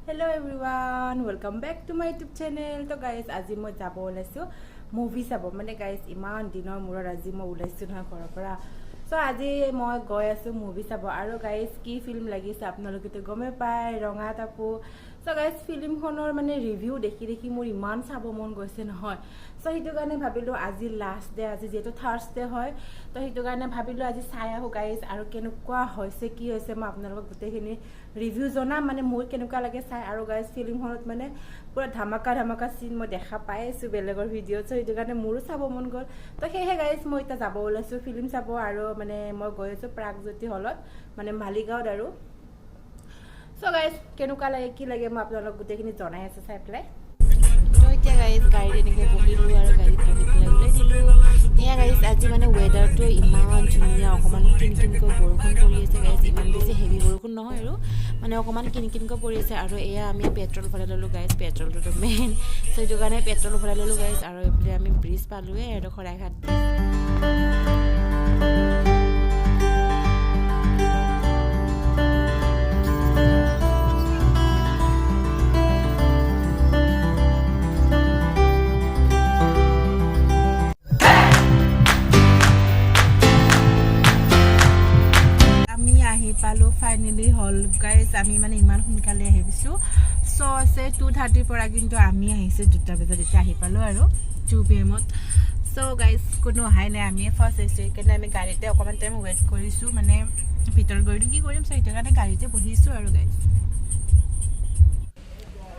Hello everyone, welcome back to my YouTube channel. তো guys, আজি মই যাব ওলাইছোঁ মুভি চাব। মানে গাইজ, ইমান দিনৰ মূৰত আজি মই ওলাইছোঁ নহয় ঘৰৰ পৰা। চ' আজি মই গৈ আছোঁ মুভি চাব। আৰু গাইজ, কি ফিল্ম লাগিছে আপোনালোকেতো গমেই পায়, ৰঙা টাপু। চ' গাইজ, ফিল্মখনৰ মানে ৰিভিউ দেখি দেখি মোৰ ইমান চাব মন গৈছে নহয়। চ' সেইটো কাৰণে ভাবিলোঁ আজি লাষ্ট ডে, আজি যিহেতু থাৰ্ছডে হয়, তো সেইটো কাৰণে ভাবিলোঁ আজি চাই আহোঁ গাইজ। আৰু কেনেকুৱা হৈছে, কি হৈছে, মই আপোনালোকক গোটেইখিনি ৰিভিউ জনাম, মানে মোৰ কেনেকুৱা লাগে চাই। আৰু গাইজ, ফিল্মখনত মানে পূৰা ধামাকা ধামাকা চিন মই দেখা পাই আছোঁ বেলেগৰ ভিডিঅ'ত। চ' সেইটো কাৰণে মোৰো চাব মন গ'ল। তো সেয়েহে গাইজ, মই এতিয়া যাব ওলাইছোঁ ফিল্ম চাব। আৰু মানে মই গৈ আছোঁ প্ৰাগজ্যোতি হলত, মানে মালিগাঁৱত। আৰু চ' গাইজ, কেনেকুৱা লাগে, কি লাগে, মই আপোনালোকক গোটেইখিনি জনাই আছোঁ চাই পেলাই। তো এতিয়া গাইজ, গাড়ীত এনেকৈ বহিলোঁ আৰু গাড়ীত বহি পেলাই ওলাই দিলোঁ। এয়া গাইজ, আজি মানে ৱেডাৰটো ইমান ধুনীয়া, অকণমান কিন কিনকৈ বৰষুণ পৰি আছে গাইজ। ইমান বেছি হেভি বৰষুণ নহয় আৰু মানে অকণমান কিন কিনকৈ পৰি আছে। আৰু এয়া আমি পেট্ৰল ভৰাই ল'লোঁ গাইজ, পেট্ৰলটোতো মেইন। চ' সেইটো কাৰণে পেট্ৰল ভৰাই ল'লোঁ গাইজ। আৰু এইফালে আমি ব্ৰিজ পালোঁৱে আৰু শৰাইঘাট ব্ৰিজ। আমি আহি পালোঁ ফাইনেলি হল গাইজ। আমি মানে ইমান সোনকালে আহিছোঁ। শ্ব' আছে 2:30ৰ পৰা, কিন্তু আমি আহিছোঁ 2টা বজাত। এতিয়া আহি পালোঁ আৰু 2 পি এমত। চ' গাইজ, কোনো অহাই নাই, আমিয়ে ফাৰ্ষ্ট আহিছোঁ। সেইকাৰণে আমি গাড়ীতে অকণমান টাইম ৱেইট কৰিছোঁ। মানে ভিতৰত গৈ কি কৰিম, চ' সেইটো কাৰণে গাড়ীতে বহিছোঁ আৰু গাইজ।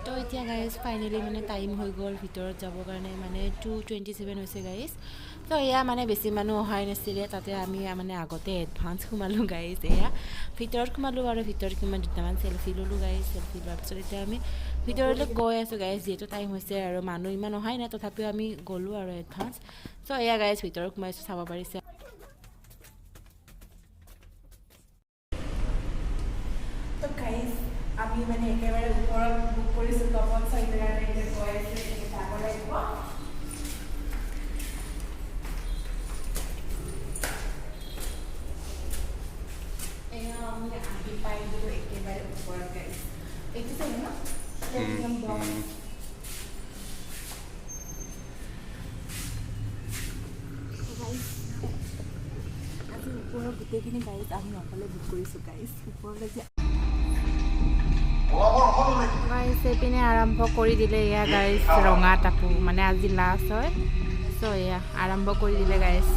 তো এতিয়া গাইজ, ফাইনেলি মানে টাইম হৈ গ'ল ভিতৰত যাবৰ কাৰণে, মানে 2:27 হৈছে গাইজ। তো এয়া মানে বেছি মানুহ অহাই নাছিলে, তাতে আমি মানে আগতে এডভান্স সোমালোঁ গাইজ। এয়া ভিতৰত সোমালোঁ আৰু ভিতৰত কিমান দুটামান চেলফি ল'লোঁ গাইজ। চেলফি লোৱাৰ পিছত এতিয়া আমি ভিতৰলৈ গৈ আছোঁ গাইজ। যিহেতু টাইম হৈছে আৰু মানুহ ইমান অহাই নাই, তথাপিও আমি গ'লোঁ আৰু এডভান্স। চ' এয়া গাইজ, ভিতৰত সোমাইছোঁ, চাব পাৰিছে। তো গাইজ, আমি মানে একেবাৰে ওপৰত বুক কৰিছোঁ, টপত। চ' সেইটো কাৰণে এতিয়া গৈ আছোঁ, এতিয়া যাব লাগিব। এয়া আমি আহি পাই গ'লোঁ একেবাৰে ওপৰত গাইজ। এইটো চাগে ন প্লেটিনাম বক্স। গাইজ, আজি ওপৰৰ গোটেইখিনি গাইজ আমি অকলে বুক কৰিছোঁ গাইজ। ওপৰত আজি গাইজ, এইপিনে আৰম্ভ কৰি দিলে। এয়া গাইজ, ৰঙা টাপু, মানে আজি লাষ্ট হয়। চ' এয়া আৰম্ভ কৰি দিলে গাইজ।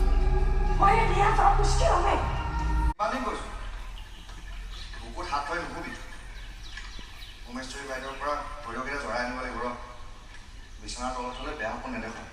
ইমানেই কৈছোঁ, বুকুত হাত থৈ নুশুবি। উমেশ্বৰী বাইদেউৰ পৰা সৰিয়হকেইটা জৰাই আনিব লাগিব। ৰ, বিচনাৰ তলত থ'লে বেয়া সপোন নেদেখোঁ।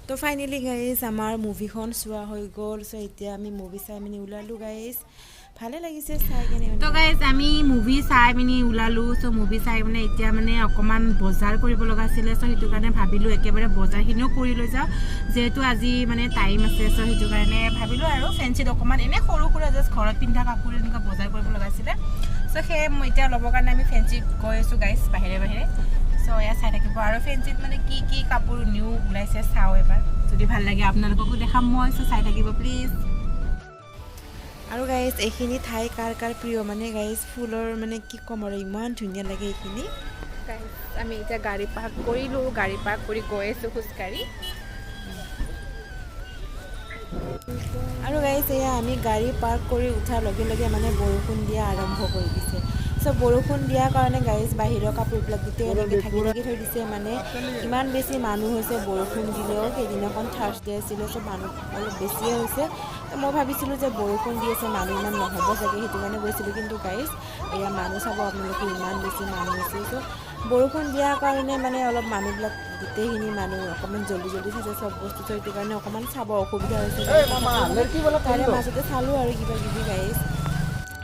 তো ফাইনেলি গাইজ, আমাৰ মুভিখন চোৱা হৈ গ'ল। চ' এতিয়া আমি মুভি চাই পিনি ওলালোঁ গাইজ। ভালে লাগিছে চাই কেনে। তো গাইজ, আমি মুভি চাই পিনি ওলালোঁ। চ' মুভি চাই মানে এতিয়া মানে অকণমান বজাৰ কৰিব লগা আছিলে। চ' সেইটো কাৰণে ভাবিলোঁ একেবাৰে বজাৰখিনিও কৰি লৈ যাওঁ, যিহেতু আজি মানে টাইম আছে। চ' সেইটো কাৰণে ভাবিলোঁ আৰু ফেঞ্চিত অকণমান এনেই সৰু সুৰা জাষ্ট ঘৰত পিন্ধা কাপোৰ এনেকুৱা বজাৰ কৰিব লগা আছিলে। চ' সেয়ে মই এতিয়া ল'বৰ কাৰণে আমি ফেঞ্চিত গৈ আছোঁ গাইজ, বাহিৰে বাহিৰে। চ' এয়া চাই থাকিব। আৰু ফেঞ্চিত মানে কি কি কাপোৰ নিউ ওলাইছে চাওঁ এবাৰ, যদি ভাল লাগে আপোনালোককো দেখাম মই। চ' চাই থাকিব প্লিজ। আৰু গাইজ, এইখিনি ঠাই কাৰ কাৰ প্ৰিয়? মানে গাইজ, ফুলৰ মানে কি ক'ম আৰু, ইমান ধুনীয়া লাগে এইখিনি। গাইজ, আমি এতিয়া গাড়ী পাৰ্ক কৰিলোঁ। গাড়ী পাৰ্ক কৰি গৈ আছোঁ খোজকাঢ়ি। আৰু গাইজ, এয়া আমি গাড়ী পাৰ্ক কৰি উঠাৰ লগে লগে মানে বৰষুণ দিয়া আৰম্ভ কৰি দিছে। চ' বৰষুণ দিয়াৰ কাৰণে গাইজ, বাহিৰৰ কাপোৰবিলাক গোটেই এনেকৈ ঢাকি ঢাকি থৈ দিছে। মানে ইমান বেছি মানুহ হৈছে, বৰষুণ দিলেও। সেইদিনাখন থাৰ্ছডে আছিলে, চ' মানুহ অলপ বেছিয়ে হৈছে। তো মই ভাবিছিলোঁ যে বৰষুণ দি আছে, মানুহ ইমান নহ'ব চাগে, সেইটো কাৰণে গৈছিলোঁ। কিন্তু গাইজ, এয়া মানুহ চাব আপোনালোকে, ইমান বেছি মানুহ হৈছে। চ' বৰষুণ দিয়াৰ কাৰণে মানে অলপ মানুহবিলাক, গোটেইখিনি মানুহ অকণমান জল্দি জল্দি চাইছে চব বস্তু। চ' সেইটো কাৰণে অকণমান চাব অসুবিধা হৈছে। তাৰে মাজতে চালোঁ আৰু কিবা কিবি গাইজ।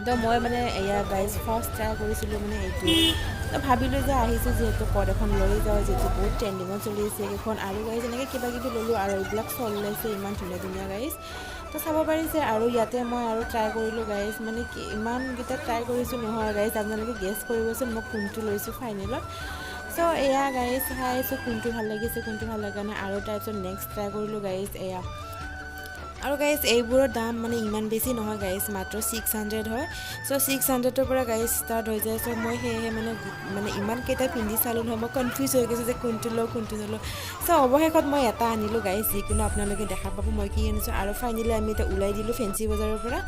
তো মই মানে এয়া গাইজ, ফাৰ্ষ্ট ট্ৰাই কৰিছিলোঁ মানে এইটো। তো ভাবিলোঁ যে আহিছোঁ যিহেতু কট এখন লৈ যাওঁ, যিহেতু বহুত ট্ৰেণ্ডিঙত চলি আছে এইকেইখন। আৰু গাইজ, এনেকৈ কিবা কিবি ল'লোঁ। আৰু এইবিলাক শ্বল ওলাইছে ইমান ধুনীয়া ধুনীয়া গাইজ। তো চাব পাৰিছে। আৰু ইয়াতে মই আৰু ট্ৰাই কৰিলোঁ গাইজ, মানে কি ইমানকেইটা ট্ৰাই কৰিছোঁ নহয় গাইজ, আপোনালোকে গেছ কৰিবচোন মই কোনটো লৈছোঁ ফাইনেলত। চ' এয়া গাইজ চাই আছোঁ কোনটো ভাল লাগিছে কোনটো ভাল লগা নাই। আৰু তাৰপিছত নেক্সট ট্ৰাই কৰিলোঁ গাইজ এয়া। আৰু গাইজ এইবোৰৰ দাম মানে ইমান বেছি নহয় গাইজ, মাত্ৰ 600 হয়। চ' 600ৰ পৰা গাইজ ষ্টাৰ্ট হৈ যায়। চ' মই সেয়েহে মানে মানে ইমানকেইটা পিন্ধি চালোঁ নহয়, মই কনফিউজ হৈ গৈছোঁ যে কোনটো লওঁ কোনটো নলওঁ। চ' অৱশেষত মই এটা আনিলোঁ গাইজ, যিকোনো আপোনালোকে দেখা পাব মই কি আনিছোঁ। আৰু ফাইনেলি আমি এতিয়া ওলাই দিলোঁ ফেঞ্চি বজাৰৰ পৰা।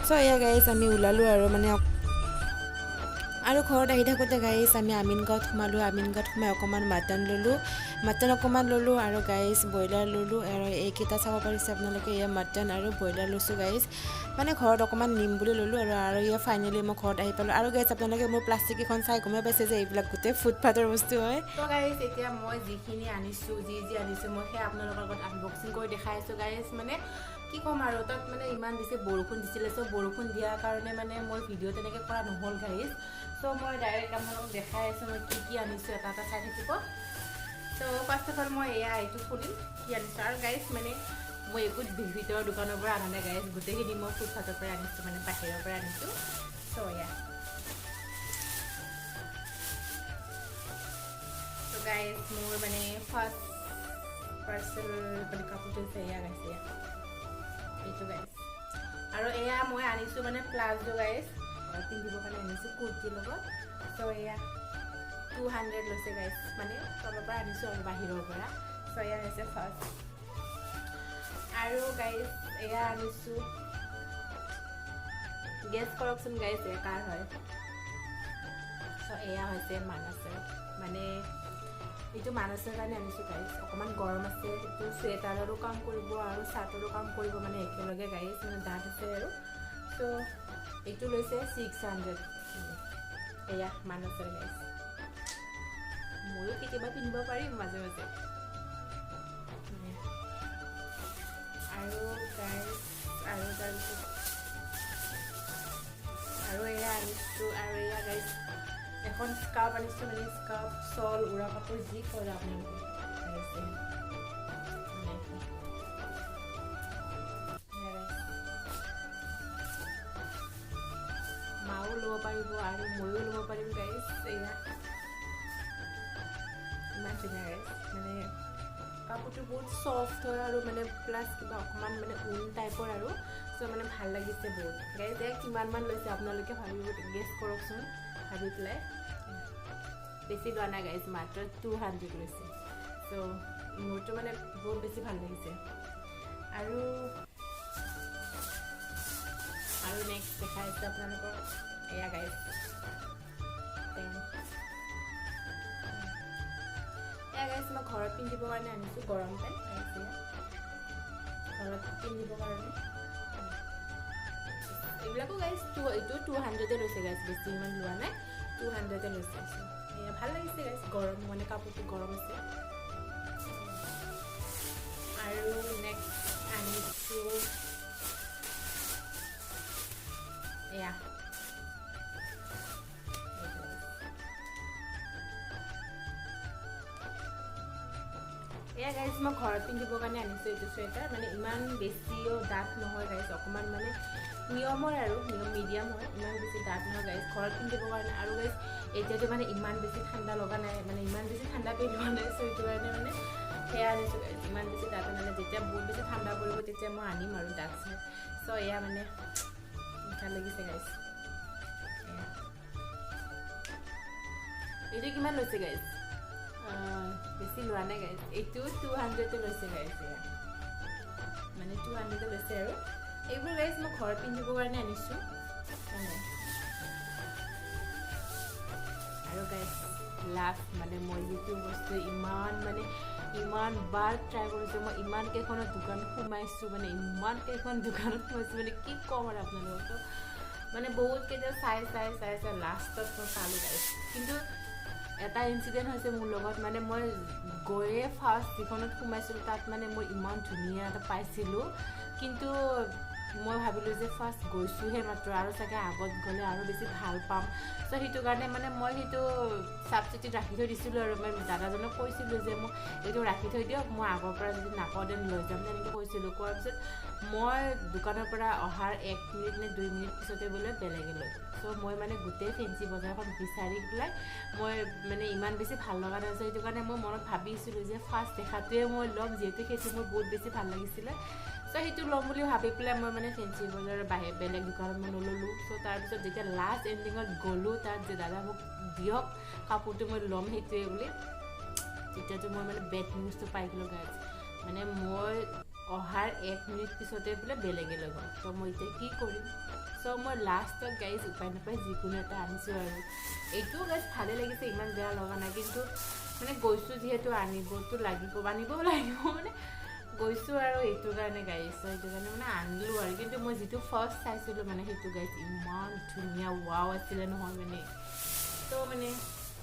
চ' এয়া গাইজ আমি ওলালোঁ আৰু মানে আৰু ঘৰত আহি থাকোঁতে গাইজ আমি আমিনগাঁৱত সোমালোঁ। আমিনগাঁৱত সোমাই অকণমান মাটন ল'লোঁ, মাটন অকণমান ল'লোঁ আৰু গাইজ ব্ৰইলাৰ ল'লোঁ। আৰু এইকেইটা চাব পাৰিছে আপোনালোকে, এয়া মাটন আৰু ব্ৰইলাৰ লৈছোঁ গাইজ, মানে ঘৰত অকণমান নিম বুলি ল'লোঁ। আৰু আৰু এয়া ফাইনেলি মই ঘৰত আহি পালোঁ। আৰু গাইজ আপোনালোকে মোৰ প্লাষ্টিক কেইখন চাই গমেই পাইছে যে এইবিলাক গোটেই ফুটপাথৰ বস্তু হয়। তো গাইজ এতিয়া মই যিখিনি আনিছোঁ, যি যি আনিছোঁ মই সেয়া আপোনালোকৰ আগত আনবক্সিং কৰি দেখাই আছোঁ গাইজ। মানে কি ক'ম আৰু, তাত মানে ইমান বেছি বৰষুণ দিছিলে, চ' বৰষুণ দিয়াৰ কাৰণে মানে মই ভিডিঅ' তেনেকৈ কৰা নহ'ল গাইজ। চ' মই ডাইৰেক্ট আপোনালোকক দেখাই আছোঁ মই কি কি আনিছোঁ, এটা এটা চাই থাকিব। চ' ফাৰ্ষ্ট অফ অল মই এয়া এইটো খুলিম কি আনিছোঁ। আৰু গাইজ মানে মই একো ভিতৰৰ দোকানৰ পৰা অনা নাই গাইজ, গোটেইখিনি মই ফুটপাথৰ পৰা আনিছোঁ, মানে বাহিৰৰ পৰা আনিছোঁ। চ' এয়া ত' গাইজ মোৰ মানে ফাৰ্ষ্ট পাৰ্চেল মানে কাপোৰটো হৈছে এয়া গাইজ, এয়া এইটো গাইজ। আৰু এয়া মই আনিছোঁ মানে প্লাজো গাইজ, পিন্ধিবৰ কাৰণে আনিছোঁ কুৰ্তিৰ লগত। চ' এয়া 200 লৈছে গাইজ, মানে তলৰ পৰা আনিছোঁ আৰু বাহিৰৰ পৰা। চ' এয়া হৈছে ফাৰ্ষ্ট। আৰু গাইজ এয়া আনিছোঁ, গেছ কৰকচোন গাইজ এয়া কাৰ হয়। চ' এয়া হৈছে মানসৰ, মানে এইটো মানসৰ কাৰণে আনিছোঁ গাইজ। অকণমান গৰম আছে, এইটো চুৱেটাৰৰো কাম কৰিব আৰু চাৰ্টৰো কাম কৰিব, মানে একেলগে গাইজ, মানে ডাঠ আছে আৰু। চ' এইটো লৈছে 600, এয়া মানসৰ গাইজ। ময়ো কেতিয়াবা পিন্ধিব পাৰিম মাজে মাজে। আৰু গাইজ আৰু তাৰপিছত আৰু এয়া আনিছোঁ। আৰু এয়া গাইজ এখন স্কাৰ্ফ আনিছোঁ, মানে স্কাৰ্ফ শ্বল উৰা কাপোৰ যি কৰে আপোনালোকে গাইজ, মানে এখন এয়া গাইজ মাও ল'ব পাৰিব আৰু ময়ো ল'ব পাৰিম গাইজ। এয়া ইমান ধুনীয়া গাইজ, মানে কাপোৰটো বহুত চফ্ট হয় আৰু মানে প্লাছ কিবা অকণমান মানে ঊল টাইপৰ আৰু। চ' মানে ভাল লাগিছে বহুত গাইজ। এয়া কিমানমান লৈছে আপোনালোকে ভাবিব, গেছ কৰকচোন ভাবি পেলাই। বেছি লোৱা নাই গাইজ, মাত্ৰ 200 লৈছে। চ' মোৰটো মানে বহুত বেছি ভাল লাগিছে। আৰু আৰু নেক্সট দেখাই আছোঁ আপোনালোকক এয়া গাইজ পেণ্ট। এয়া গাইজ মই ঘৰত পিন্ধিবৰ কাৰণে আনিছোঁ গৰম পেণ্ট গাইজ, এয়া ঘৰত পিন্ধিবৰ কাৰণে। এইবিলাকো গাইজ এইটো 200 লৈছে গাইজ, বেছি ইমান লোৱা নাই, 200 লৈছে। এয়া ভাল লাগিছে গাইজ, গৰম মানে কাপোৰটো গৰম আছে। আৰু নেক্সট আনিছোঁ এয়া এয়া গাইজ মই ঘৰত পিন্ধিবৰ কাৰণে আনিছোঁ এইটো চুৱেটাৰ। মানে ইমান বেছিও ডাঠ নহয় গাইজ, অকণমান মানে নিয়মৰ আৰু নিয়ম মিডিয়াম হয়, ইমান বেছি ডাঠ নহয় গাইজ, ঘৰত পিন্ধিবৰ কাৰণে। আৰু গাইজ এতিয়াতো মানে ইমান বেছি ঠাণ্ডা লগা নাই, মানে ইমান বেছি ঠাণ্ডা পেলোৱা নাই, চ' সেইটো কাৰণে মানে সেয়া আনিছোঁ গাইজ। ইমান বেছি ডাঠ মানে যেতিয়া বহুত বেছি ঠাণ্ডা পৰিব তেতিয়া মই আনিম আৰু ডাঠ চাই। চ' এয়া মানে ভাল লাগিছে গাইজ। এইটো কিমান লৈছে গাইজ? বেছি লোৱা নাই গাইজ, এইটো 200 লৈছে গাইজ। এয়া মানে 200 লৈছে। আৰু এইবোৰ গাইজ মই ঘৰত পিন্ধিবৰ কাৰণে আনিছোঁ মানে। আৰু গাইজ লাষ্ট মানে মই যিটো বস্তু ইমান মানে ইমান বাৰ ট্ৰাই কৰিছোঁ, মই ইমান কেইখনত দোকান সোমাইছোঁ, মানে ইমান কেইখন দোকানত সোমাইছোঁ, মানে কি ক'ম আৰু আপোনালোকক। মানে বহুত কেইটা চাই চাই চাই চাই লাষ্টত মই পালোঁ গাইজ। কিন্তু এটা ইনচিডেণ্ট হৈছে মোৰ লগত, মানে মই গৈয়ে ফাৰ্ষ্ট যিখনত সোমাইছিলোঁ তাত মানে মই ইমান ধুনীয়া এটা পাইছিলোঁ, কিন্তু মই ভাবিলোঁ যে ফাৰ্ষ্ট গৈছোঁহে মাত্ৰ, আৰু চাগে আগত গ'লে আৰু বেছি ভাল পাম। চ' সেইটো কাৰণে মানে মই সেইটো ছাবচিডিত ৰাখি থৈ দিছিলোঁ আৰু মই দাদাজনক কৈছিলোঁ যে মোক এইটো ৰাখি থৈ দিয়ক, মই আগৰ পৰা যদি নাপাওঁ then লৈ যাম, তেনেকৈ কৈছিলোঁ। কোৱাৰ পিছত মই দোকানৰ পৰা অহাৰ 1 মিনিট নে 2 মিনিট পিছতে বোলে বেলেগে লৈ গ'ল। চ' মই মানে গোটেই ফেঞ্চি বজাৰখন বিচাৰি পেলাই মই মানে ইমান বেছি ভাল লগা নাছিল। সেইটো কাৰণে মই মনত ভাবিছিলোঁ যে ফাৰ্ষ্ট দেখাটোৱে মই ল'ম, যিহেতু সেইটো মোৰ বহুত বেছি ভাল লাগিছিলে। চ' সেইটো ল'ম বুলি ভাবি পেলাই মই মানে ফেঞ্চি বজাৰৰ বাহিৰ বেলেগ দোকানত মই নল'লোঁ। চ' তাৰপিছত যেতিয়া লাষ্ট এণ্ডিঙত গ'লোঁ তাত যে দাদা মোক দিয়ক কাপোৰটো মই ল'ম সেইটোৱে বুলি, তেতিয়াতো মই মানে বেড নিউজটো পাই গ'লোঁ গাইজ। মানে মই অহাৰ 1 মিনিট পিছতে বোলে বেলেগে লৈ গ'ল। ত' মই এতিয়া কি কৰিম? চ' মই লাষ্টত গাইজ উপায় নাপায় যিকোনো এটা আনিছোঁ আৰু। এইটোও গাইজ ভালেই লাগিছে, ইমান বেয়া লগা নাই, কিন্তু মানে গৈছোঁ যিহেতু আনিবতো লাগিব, আনিব লাগিব মানে গৈছোঁ আৰু এইটো কাৰণে গাইজ। সেইটো কাৰণে মানে আনিলোঁ আৰু। কিন্তু মই যিটো ফাৰ্ষ্ট চাইছিলোঁ মানে সেইটো গাইজ ইমান ধুনীয়া ৱাও আছিলে নহয় মানে। ত' মানে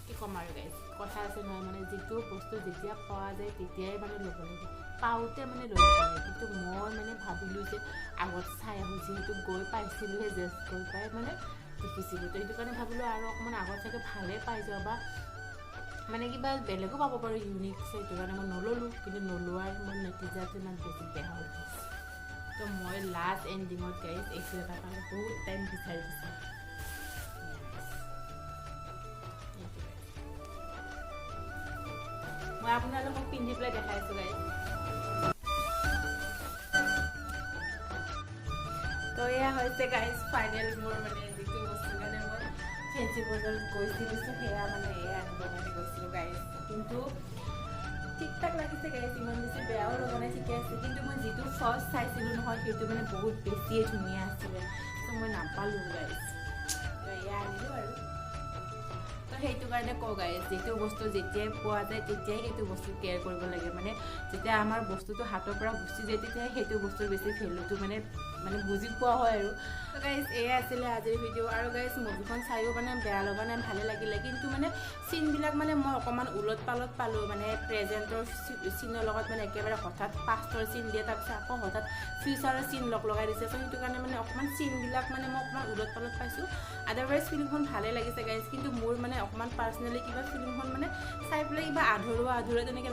কি ক'ম আৰু গাইজ, কথা আছে নহয় মানে যিটো বস্তু যেতিয়া পোৱা যায় তেতিয়াই মানে ল'ব লাগে, পাওঁতে মানে ল'ব লাগে। কিন্তু মই মানে ভাবিলোঁ যে আগত চাই আহোঁ, যিহেতু গৈ পাইছিলোঁহে, জাষ্ট গৈ পাই মানে দেখিছিলোঁ। তো সেইটো কাৰণে ভাবিলোঁ আৰু অকণমান আগত চাগে ভালেই পাই যাওঁ বা মানে কিবা বেলেগো পাব পাৰোঁ ইউনিক, সেইটো কাৰণে মই নল'লোঁ। কিন্তু নলোৱাৰ মোৰ নতিজাটো ইমান বেছি বেয়া হৈ গৈছে। তো মই লাষ্ট এণ্ডিঙত গাইজ এইটো এটা পালোঁ, বহুত টাইম বিচাৰি বিচাৰি। মই আপোনালোকক পিন্ধি পেলাই দেখাই আছোঁ গাইজ। তো এয়া হৈছে গাইজ ফাইনেল মোৰ মানে যিটো বস্তুৰ কাৰণে মই ফেঞ্চি বজাৰত গৈছিলোঁ, সেয়া মানে এয়া আনিবৰ কাৰণে গৈছিলোঁ গাইজ। কিন্তু ঠিক ঠাক লাগিছে গাইজ, ইমান বেছি বেয়াও লগা নাই, ঠিকে আছে। কিন্তু মই যিটো ফাৰ্ষ্ট চাইছিলোঁ নহয় সেইটো মানে বহুত বেছিয়ে ধুনীয়া আছিলে, চ' মই নাপালোঁ গাইজ। তো এয়া আনিলোঁ আৰু। তো সেইটো কাৰণে কওঁ গাইজ, যিটো বস্তু যেতিয়াই পোৱা যায় তেতিয়াই সেইটো বস্তু কেয়াৰ কৰিব লাগে। মানে যেতিয়া আমাৰ বস্তুটো হাতৰ পৰা গুচি যায় তেতিয়াই সেইটো বস্তুৰ বেছি ভেলুটো মানে মানে বুজি পোৱা হয় আৰু। তো গাইজ এয়াই আছিলে আজিৰ ভিডিঅ'। আৰু গাইজ মুভিখন চায়ো মানে বেয়া লগা নাই, ভালে লাগিলে। কিন্তু মানে চিনবিলাক মানে মই অকণমান ওলট পালট পালোঁ, মানে প্ৰেজেণ্টৰ চিনৰ লগত মানে একেবাৰে হঠাৎ পাষ্টৰ চিন দিয়ে, তাৰপিছত আকৌ হঠাৎ ফিউচাৰৰ চিন লগ লগাই দিছে। চ' সেইটো কাৰণে মানে অকণমান চিনবিলাক মানে মই অকণমান ওলট পালট পাইছোঁ। আদাৰৱাইজ ফিল্মখন ভালেই লাগিছে গাইজ, কিন্তু মোৰ মানে অকণমান পাৰ্চনেলি কিবা ফিল্মখন মানে চাই পেলাই কিবা আধৰুৱা আধৰুৱা তেনেকৈ